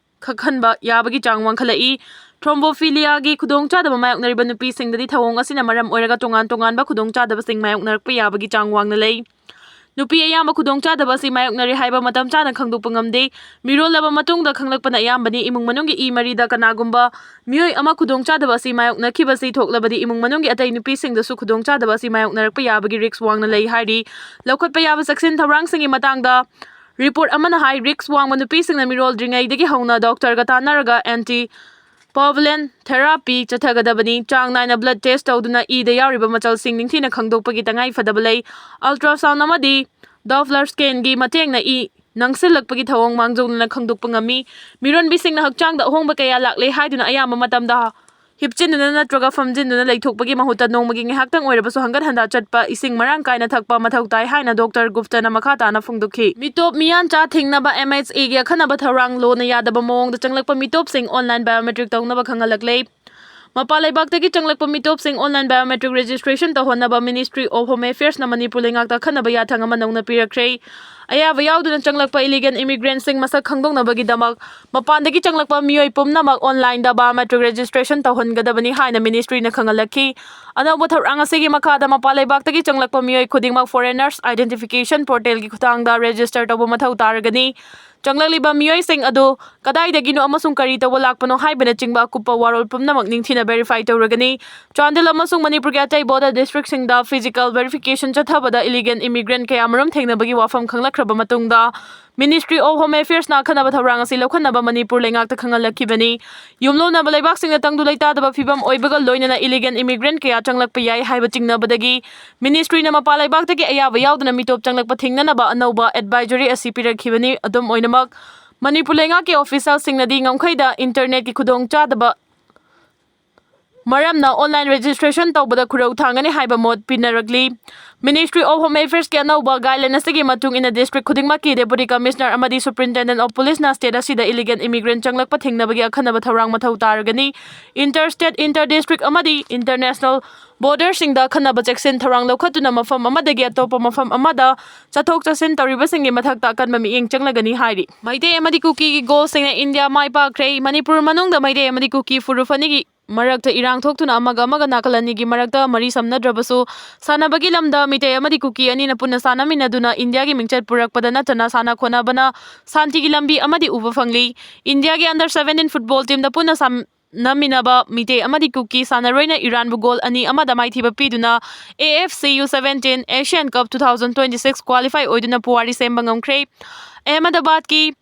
ꯈꯛꯍꯟꯕ ꯌꯥꯕꯒꯤ ꯆꯥꯡ ꯋꯥꯡꯈꯠꯂꯛꯏ꯫ Thrombophilia ꯒꯤ ꯈꯨꯗꯣꯡꯆꯥꯗꯕ ꯃꯥꯌꯣꯛꯅꯔꯤꯕ ꯅꯨꯄꯤꯁꯤꯡꯗꯗꯤ ꯊꯧꯑꯣꯡ ꯑꯁꯤꯅ ꯃꯔꯝ ꯑꯣꯏꯔꯒ ꯇꯣꯉꯥꯟ ꯇꯣꯉꯥꯟꯕ ꯈꯨꯗꯣꯡꯆꯥꯗꯕꯁꯤꯡ ꯃꯥꯌꯣꯛꯅꯔꯛꯄ ꯌꯥꯕꯒꯤ ꯆꯥꯡ ꯋꯥꯡꯅ ꯂꯩ꯫ ꯅꯨꯄꯤ ꯑꯌꯥꯝꯕ ꯈꯨꯗꯣꯡꯆꯥꯗꯕ ꯑꯁꯤ ꯃꯥꯌꯣꯛꯅꯔꯦ ꯍꯥꯏꯕ ꯃꯇꯝ ꯆꯥꯅ ꯈꯪꯗꯣꯛꯄ ꯉꯝꯗꯦ꯫ ꯃꯤꯔꯣꯜꯂꯕ ꯃꯇꯨꯡꯗ ꯈꯪꯂꯛꯄꯅ ꯑꯌꯥꯝꯕꯅꯤ꯫ ꯏꯃꯨꯡ ꯃꯅꯨꯡꯒꯤ ꯏ ꯃꯔꯤꯗ ꯀꯅꯥꯒꯨꯝꯕ ꯃꯤꯑꯣꯏ ꯑꯃ ꯈꯨꯗꯣꯡꯆꯥꯗꯕ ꯑꯁꯤ ꯃꯥꯌꯣꯛꯅꯈꯤꯕꯁꯤ ꯊꯣꯛꯂꯕꯗꯤ ꯏꯃꯨꯡ ꯃꯅꯨꯡꯒꯤ ꯑꯇꯩ ꯅꯨꯄꯤꯁꯤꯡꯗꯁꯨ ꯈꯨꯗꯣꯡꯆꯥꯗꯕ ꯑꯁꯤ ꯃꯥꯌꯣꯛꯅꯔꯛꯄ ꯌꯥꯕꯒꯤ risk ꯋꯥꯡꯅ ꯂꯩ ꯍꯥꯏꯔꯤ꯫ ꯂꯧꯈꯠꯄ ꯌꯥꯕ ꯆꯦꯛꯁꯤꯟ ꯊꯧꯔꯥꯡꯁꯤꯡꯒꯤ ꯃꯇꯥꯡꯗ report ꯑꯃꯅ ꯍꯥꯏ, risk ꯋꯥꯡꯕ ꯅꯨꯄꯤꯁꯤꯡꯅ ꯃꯤꯔꯣꯜꯗ꯭ꯔꯤꯉꯩꯗꯒꯤ ꯍꯧꯅ doctor ꯒ ꯇꯥꯟꯅꯔꯒ anti Pavulin therapy ꯆꯠꯊꯒꯗꯕꯅꯤ꯫ ꯆꯥꯡ ꯅꯥꯏꯅ blood test ꯇꯧꯗꯨꯅ ꯏꯗ ꯌꯥꯎꯔꯤꯕ ꯃꯆꯜꯁꯤꯡ ꯅꯤꯡꯊꯤꯅ ꯈꯪꯗꯣꯛꯄꯒꯤ ꯇꯉꯥꯏ ꯐꯗꯕ ꯂꯩ꯫ Ultrasound ꯑꯃꯗꯤ Doppler scan ꯒꯤ ꯃꯇꯦꯡꯅ ꯏ ꯅꯪꯁꯤꯜꯂꯛꯄꯒꯤ ꯊꯧꯑꯣꯡ ꯃꯥꯡꯖꯧꯅꯅ ꯈꯪꯗꯣꯛꯄ ꯉꯝꯃꯤ꯫ ꯃꯤꯔꯣꯟꯕꯤꯁꯤꯡꯅ ꯍꯛꯆꯥꯡꯗ ꯑꯍꯣꯡꯕ ꯀꯌꯥ ꯂꯥꯛꯂꯦ ꯍꯥꯏꯗꯨꯅ ꯑꯌꯥꯝꯕ ꯃꯇꯝꯗ ꯍꯤꯞꯆꯤꯟꯗꯨꯅ ꯅꯠꯇ꯭ꯔꯒ ꯐꯝꯖꯤꯟꯗꯨꯅ ꯂꯩꯊꯣꯛꯄꯒꯤ ꯃꯍꯨꯠꯇ ꯅꯣꯡꯃꯒꯤ ꯉꯥꯏꯍꯥꯛꯇꯪ ꯑꯣꯏꯔꯕꯁꯨ ꯍꯪꯒꯠ ꯍꯟꯗ ꯆꯠꯄ, ꯏꯁꯤꯡ ꯃꯔꯥꯡ ꯀꯥꯏꯅ ꯊꯛꯄ ꯃꯊꯧ ꯇꯥꯏ ꯍꯥꯏꯅ Doctor Gupta ꯅ ꯃꯈꯥ ꯇꯥꯅ ꯐꯣꯡꯗꯣꯛꯈꯤ꯫ ꯃꯤꯇꯣꯞ ꯃꯤꯌꯥꯟꯆꯥ ꯊꯤꯡꯅꯕ M H A ꯒꯤ ꯑꯈꯟꯅꯕ ꯊꯧꯔꯥꯡ꯫ ꯂꯣꯅ ꯌꯥꯗꯕ ꯃꯑꯣꯡꯗ ꯆꯪꯂꯛꯄ ꯃꯤꯇꯣꯞꯁꯤꯡ online biometric ꯇꯧꯅꯕ ꯈꯪꯍꯜꯂꯛꯂꯦ꯫ ꯃꯄꯥꯟ ꯂꯩꯕꯥꯛꯇꯒꯤ ꯆꯪꯂꯛꯄ ꯃꯤꯇꯣꯞꯁꯤꯡ online biometric registration ꯇꯧꯍꯟꯅꯕ Ministry of Home Affairs ꯅ ꯃꯅꯤꯄꯨꯔ ꯂꯩꯉꯥꯛꯇ ꯑꯈꯟꯅꯕ ꯌꯥꯊꯪ ꯑꯃ ꯅꯧꯅ ꯄꯤꯔꯛꯈ꯭ꯔꯦ꯫ ꯑꯌꯥꯕ ꯌꯥꯎꯗꯅ ꯆꯪꯂꯛꯄ illegal immigrant ꯁꯤꯡ ꯃꯁꯛ ꯈꯪꯗꯣꯛꯅꯕꯒꯤꯗꯃꯛ ꯃꯄꯥꯟꯗꯒꯤ ꯆꯪꯂꯛꯄ ꯃꯤꯑꯣꯏ ꯄꯨꯝꯅꯃꯛ online ꯗ biometric registration ꯇꯧꯍꯟꯒꯗꯕꯅꯤ ꯍꯥꯏꯅ Ministry ꯅ ꯈꯪꯍꯜꯂꯛꯈꯤ꯫ ꯑꯅꯧꯕ ꯊꯧꯔꯥꯡ ꯑꯁꯤꯒꯤ ꯃꯈꯥꯗ ꯃꯄꯥꯟ ꯂꯩꯕꯥꯛꯇꯒꯤ ꯆꯪꯂꯛꯄ ꯃꯤꯑꯣꯏ ꯈꯨꯗꯤꯡꯃꯛ Foreigners Identification Portal ꯒꯤ ꯈꯨꯠꯊꯥꯡꯗ register ꯇꯧꯕ ꯃꯊꯧ ꯇꯥꯔꯒꯅꯤ꯫ ꯆꯪꯂꯛꯂꯤꯕ ꯃꯤꯑꯣꯏꯁꯤꯡ ꯑꯗꯨ ꯀꯗꯥꯏꯗꯒꯤꯅꯣ ꯑꯃꯁꯨꯡ ꯀꯔꯤ ꯇꯧꯕ ꯂꯥꯛꯄꯅꯣ ꯍꯥꯏꯕꯅꯆꯤꯡꯕ ꯑꯀꯨꯞꯄ ꯋꯥꯔꯣꯜ ꯄꯨꯝꯅꯃꯛ ꯅꯤꯡꯊꯤꯅ verify ꯇꯧꯔꯒꯅꯤ꯫ ꯆꯥꯟꯗꯦꯜ ꯑꯃꯁꯨꯡ ꯃꯅꯤꯄꯨꯔꯒꯤ ꯑꯇꯩ border district ꯁꯤꯡꯗ physical verification ꯆꯠꯊꯕꯗ illegal immigrant ꯀꯌꯥꯃꯔꯨꯝ ꯊꯦꯡꯅꯕꯒꯤ ꯋꯥꯐꯝ ꯈꯪꯂꯛꯈ꯭ꯔꯕ ꯃꯇꯨꯡꯗ, Ministry of Home Affairs ꯅ ꯑꯈꯟꯅꯕ ꯊꯧꯔꯥꯡ ꯑꯁꯤ ꯂꯧꯈꯠꯅꯕ ꯃꯅꯤꯄꯨꯔ ꯂꯩꯉꯥꯛꯇ ꯈꯪꯍꯜꯂꯛꯈꯤꯕꯅꯤ꯫ ꯌꯨꯝꯂꯣꯟꯅꯕ ꯂꯩꯕꯥꯛꯁꯤꯡꯅ ꯇꯪꯗꯨ ꯂꯩꯇꯥꯗꯕ ꯐꯤꯚꯝ ꯑꯣꯏꯕꯒ ꯂꯣꯏꯅꯅ illegal immigrant ꯀꯌꯥ ꯆꯪꯂꯛꯄ ꯌꯥꯏ ꯍꯥꯏꯕ ꯆꯤꯡꯅꯕꯗꯒꯤ Ministry ꯅ ꯃꯄꯥꯟ ꯂꯩꯕꯥꯛꯇꯒꯤ ꯑꯌꯥꯕ ꯌꯥꯎꯗꯅ ꯃꯤꯇꯣꯞ ꯆꯪꯂꯛꯄ ꯊꯤꯡꯅꯅꯕ ꯑꯅꯧꯕ advisory ꯑꯁꯤ ꯄꯤꯔꯛꯈꯤꯕꯅꯤ꯫ ꯑꯗꯨꯝ ꯑꯣꯏꯅꯃꯛ, ꯃꯅꯤꯄꯨꯔ ꯂꯩꯉꯥꯛꯀꯤ official ꯁꯤꯡꯅꯗꯤ ꯉꯝꯈꯩꯗ internet ꯀꯤ ꯈꯨꯗꯣꯡꯆꯥꯗꯕ ꯃꯔꯝꯅ online registration ꯇꯧꯕꯗ ꯈꯨꯔꯧ ꯊꯥꯡꯒꯅꯤ ꯍꯥꯏꯕ ꯃꯣꯠ ꯄꯤꯅꯔꯛꯂꯤ꯫ Ministry of Home Affairs ꯀꯤ ꯑꯅꯧꯕ guideline ꯑꯁꯤꯒꯤ ꯃꯇꯨꯡ ꯏꯟꯅ district ꯈꯨꯗꯤꯡꯃꯛꯀꯤ Deputy Commissioner ꯑꯃꯗꯤ Superintendent of Police ꯅ state ꯑꯁꯤꯗ illegal immigrant ꯆꯪꯂꯛꯄ ꯊꯤꯡꯅꯕꯒꯤ ꯑꯈꯟꯅꯕ ꯊꯧꯔꯥꯡ ꯃꯊꯧ ꯇꯥꯔꯒꯅꯤ꯫ Interstate, inter district ꯑꯃꯗꯤ international border ꯁꯤꯡꯗ ꯑꯈꯟꯅꯕ ꯆꯦꯛꯁꯤꯟ ꯊꯧꯔꯥꯡ ꯂꯧꯈꯠꯇꯨꯅ ꯃꯐꯝ ꯑꯃꯗꯒꯤ ꯑꯇꯣꯞꯄ ꯃꯐꯝ ꯑꯃꯗ ꯆꯠꯊꯣꯛ ꯆꯠꯁꯤꯟ ꯇꯧꯔꯤꯕꯁꯤꯡꯒꯤ ꯃꯊꯛꯇ ꯑꯀꯟꯕ ꯃꯤꯠꯌꯦꯡ ꯆꯪꯂꯒꯅꯤ ꯍꯥꯏꯔꯤ꯫ ꯃꯩꯇꯩ ꯑꯃꯗꯤ ꯀꯨꯀꯤꯒꯤ ꯒꯣꯜꯁꯤꯡꯅ ꯏꯟꯗꯤꯌꯥ ꯃꯥꯏ ꯄꯥꯛꯈ꯭ꯔꯦ꯫ ꯃꯅꯤꯄꯨꯔ ꯃꯅꯨꯡꯗ ꯃꯩꯇꯩ ꯑꯃꯗꯤ ꯀꯨꯀꯤ ꯐꯨꯔꯨꯞ ꯑꯅꯤꯒꯤ ꯃꯔꯛꯇ ꯏꯔꯥꯡ ꯊꯣꯛꯇꯨꯅ ꯑꯃꯒ ꯑꯃꯒ ꯅꯥꯀꯜ ꯑꯅꯤꯒꯤ ꯃꯔꯛꯇ ꯃꯔꯤ ꯁꯝꯅꯗ꯭ꯔꯕꯁꯨ, ꯁꯥꯟꯅꯕꯒꯤ ꯂꯝꯗ ꯃꯤꯇꯩ ꯑꯃꯗꯤ ꯀꯨꯀꯤ ꯑꯅꯤꯅ ꯄꯨꯟꯅ ꯁꯥꯟꯅꯃꯤꯟꯅꯗꯨꯅ ꯏꯟꯗꯤꯌꯥꯒꯤ ꯃꯤꯡꯆꯠ ꯄꯨꯔꯛꯄꯗ ꯅꯠꯇꯅ ꯁꯥꯟꯅ ꯈꯣꯠꯅꯕꯅ ꯁꯥꯟꯇꯤꯒꯤ ꯂꯝꯕꯤ ꯑꯃꯗꯤ ꯎꯕ ꯐꯪꯂꯤ꯫ ꯏꯟꯗꯤꯌꯥꯒꯤ under seventeen football team ꯗ ꯄꯨꯟꯅ ꯁꯥꯟꯅꯃꯤꯟꯅꯕ ꯃꯤꯇꯩ ꯑꯃꯗꯤ ꯀꯨꯀꯤ ꯁꯥꯟꯅꯔꯣꯏꯅ ꯏꯔꯥꯟꯕꯨ ꯒꯣꯜ ꯑꯅꯤ ꯑꯃꯗ ꯃꯥꯏꯊꯤꯕ ꯄꯤꯗꯨꯅ A F C U seventeen Asian Cup two thousand twenty-six qualify ꯑꯣꯏꯗꯨꯅ ꯄꯨꯋꯥꯔꯤ ꯁꯦꯝꯕ ꯉꯝꯈ꯭ꯔꯦ꯫ ꯑꯍꯃꯗꯕꯥꯗꯀꯤ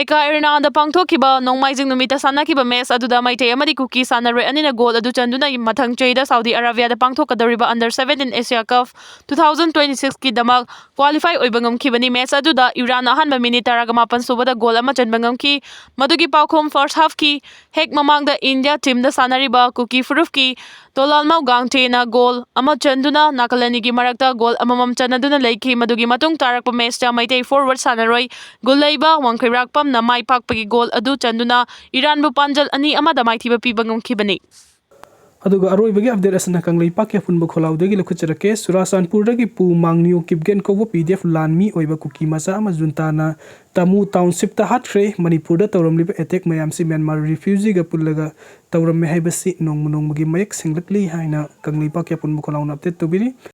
ꯑꯦꯀꯥ ꯑꯦꯔꯦꯅꯥꯗ ꯄꯥꯡꯊꯣꯛꯈꯤꯕ ꯅꯣꯡꯃꯥꯏꯖꯤꯡ ꯅꯨꯃꯤꯠꯇ ꯁꯥꯟꯅꯈꯤꯕ ꯃꯦꯆ ꯑꯗꯨꯗ ꯃꯩꯇꯩ ꯑꯃꯗꯤ ꯀꯨꯀꯤ ꯁꯥꯟꯅꯔꯣꯏ ꯑꯅꯤꯅ ꯒꯣꯜ ꯑꯗꯨ ꯆꯟꯗꯨꯅ ꯃꯊꯪ ꯆꯍꯤꯗ ꯁꯥꯎꯗꯤ ꯑꯔꯥꯕꯤꯌꯥꯗ ꯄꯥꯡꯊꯣꯛꯀꯗꯧꯔꯤꯕ under seventeen Asia Cup two thousand twenty sixꯀꯤꯗꯃꯛ qualify ꯑꯣꯏꯕ ꯉꯝꯈꯤꯕꯅꯤ꯫ ꯃꯦꯆ ꯑꯗꯨꯗ ꯏꯔꯥꯟꯅ ꯑꯍꯥꯟꯕ ꯃꯤꯅꯤꯠ ꯇꯔꯥꯒ ꯃꯥꯄꯟ ꯁꯨꯕꯗ ꯒꯣꯜ ꯑꯃ ꯆꯟꯕ ꯉꯝꯈꯤ꯫ ꯃꯗꯨꯒꯤ ꯄꯥꯎꯈꯨꯝ first halfꯀꯤ ꯍꯦꯛ ꯃꯃꯥꯡꯗ ꯏꯟꯗꯤꯌꯥ ꯇꯤꯝꯗ ꯁꯥꯟꯅꯔꯤꯕ ꯀꯨꯀꯤ ꯐꯨꯔꯨꯞꯀꯤ ꯇꯣꯂꯥꯜꯃꯥꯎ ꯒꯥꯡꯊꯦꯅ ꯒꯣꯜ ꯑꯃ ꯆꯟꯗꯨꯅ ꯅꯥꯀꯜ ꯑꯅꯤꯒꯤ ꯃꯔꯛꯇ ꯒꯣꯜ ꯑꯃꯃꯝ ꯆꯟꯅꯗꯨꯅ ꯂꯩꯈꯤ꯫ ꯃꯗꯨꯒꯤ ꯃꯇꯨꯡ ꯇꯥꯔꯛꯄ ꯃꯦꯆꯇ ꯃꯩꯇꯩ forward ꯁꯥꯟꯅꯔꯣꯏ ꯒꯨꯜꯂꯩꯕ ꯋꯥꯡꯈꯩꯔꯥꯛꯄꯝꯅ ꯃꯥꯏ ꯄꯥꯛꯄꯒꯤ ꯒꯣꯜ ꯑꯗꯨ ꯆꯟꯗꯨꯅ ꯏꯔꯥꯟꯕꯨ ꯄꯥꯟꯖꯜ ꯑꯅꯤ ꯑꯃꯗ ꯃꯥꯏꯊꯤꯕ ꯄꯤꯕ ꯉꯝꯈꯤꯕꯅꯤ꯫ ꯑꯗꯨꯒ ꯑꯔꯣꯏꯕꯒꯤ ꯑꯞꯗꯦꯠ ꯑꯁꯤꯅ ꯀꯪꯂꯩꯄꯥꯛꯀꯤ ꯑꯄꯨꯟꯕ ꯈꯣꯜꯂꯥꯎꯗꯒꯤ ꯂꯧꯈꯠꯆꯔꯛꯀꯦ꯫ ꯆꯨꯔꯥꯆꯥꯟꯄꯨꯔꯗꯒꯤ ꯄꯨ ꯃꯥꯡꯅꯤꯌꯣ ꯀꯤꯞꯒꯦꯟ ꯀꯧꯕ ꯄꯤ ꯗꯤ ꯑꯦꯐ ꯂꯥꯟꯃꯤ ꯑꯣꯏꯕ ꯀꯨꯀꯤ ꯃꯆꯥ ꯑꯃ ꯖꯨꯟꯇꯥꯅ ꯇꯥꯃꯨ ꯇꯥꯎꯟꯁꯤꯞꯇ ꯍꯥꯠꯈ꯭ꯔꯦ꯫ ꯃꯅꯤꯄꯨꯔꯗ ꯇꯧꯔꯝꯂꯤꯕ ꯑꯦꯇꯦꯛ ꯃꯌꯥꯝꯁꯤ ꯃ꯭ꯌꯥꯟꯃꯥꯔ ꯔꯤꯐ꯭ꯌꯨꯖꯤꯒ ꯄꯨꯜꯂꯒ ꯇꯧꯔꯝꯃꯦ ꯍꯥꯏꯕꯁꯤ ꯅꯣꯡꯃ ꯅꯣꯡꯃꯒꯤ ꯃꯌꯦꯛ ꯁꯦꯡꯂꯛꯂꯤ ꯍꯥꯏꯅ ꯀꯪꯂꯩꯄꯥꯛꯀꯤ ꯑꯄꯨꯟꯕ ꯈꯣꯜꯂꯥꯎꯅ ꯑꯞꯗꯦꯠ ꯇꯧꯕꯤꯔꯤ꯫